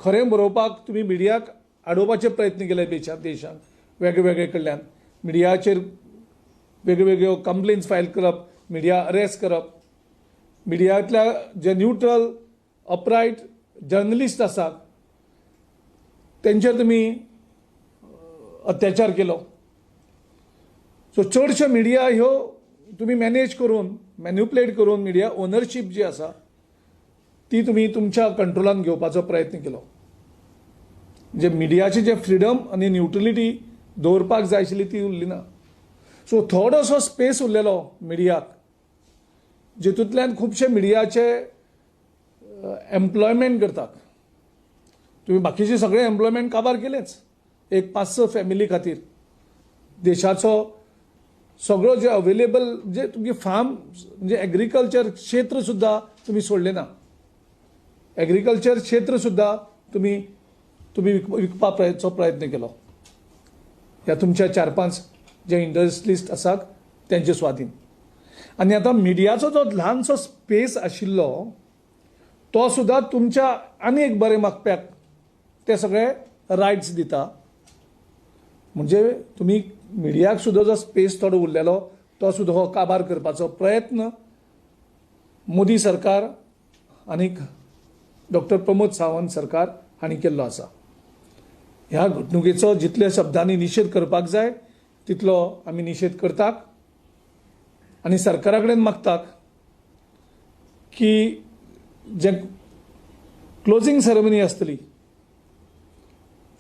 खरें बरोवपाक तुमी मिडियाक आडोवपाचे प्रयत्न केले देशांत वेगळे कडल्यान मिडियाचेर वेगळ्यो कंप्लेन्स फायल करप, मिडिया अरेस्ट करप, मिडियांतल्या जे न्यूट्रल अपरायट जर्नलिस्ट आसात तेंचेर तुमी अत्याचार केलो. सो चडश्यो मिडिया ह्यो तुमी मॅनेज करून, मॅन्युपुलेट करून मिडिया ओनरशीप जी आसा ती तुमी तुमच्या कंट्रोलान घेवपाचो प्रयत्न केलो. म्हणजे मिडियाची जे फ्रिडम आनी न्यूट्रलिटी दवरपाक जाय आशिल्ली ती उरली ना. सो थोडोसो स्पेस उरलेलो मिडियाक, जितूंतल्यान खुबशे मिडियाचे एम्प्लॉयमेंट करतात. तुमी बाकीचे सगळे एम्प्लॉयमेंट काबार केलेच एक 5-6 फॅमिली खातीर. देशाचो सगळो जे अवेलेबल जे तुमगे फार्म म्हणजे एग्रीकल्चर क्षेत्र सुद्दां तुमी सोडलें ना. एग्रीकल्चर क्षेत्र सुद्दां तुमी तुमी विकपाचो प्रयत्न केलो ह्या तुमच्या 4-5 जे इंडस्ट्रिस्ट आसात तेंचे स्वाधीन. आनी आतां मिडियाचो जो ल्हानसो स्पेस आशिल्लो तो सुद्दां तुमच्या आनी एक बरें मागप्याक ते सगळे रायट्स दिता. म्हणजे तुमी मिडियाक सुद्दां जो स्पेस थोडो उरलेलो तो सुद्दां हो काबार करपाचो प्रयत्न मोदी सरकार आनीक डॉक्टर प्रमोद सावंत सरकार हांणी केल्लो आसा. ह्या घडणुकेचो जितल्या शब्दांनी निशेध करपाक जाय तितलो आमी निशेध करतात आनी सरकारा कडेन मागतात की जे क्लोजींग सेरेमनी आसतली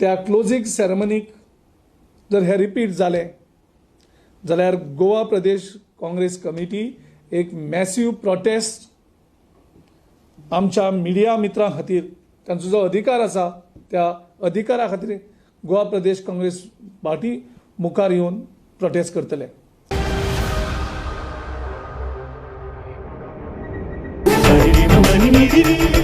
त्या क्लोजींग सेरेमनीक जर हें रिपीट जालें जाल्यार गोवा प्रदेश काँग्रेस कमिटी एक मॅसीव प्रोटेस्ट आमच्या मिडिया मित्रां खातीर, तांचो जो अधिकार आसा त्या अधिकारा खातीर गोवा प्रदेश काँग्रेस पार्टी मुखार येवन प्रोटेस्ट करतले. Money, money, money.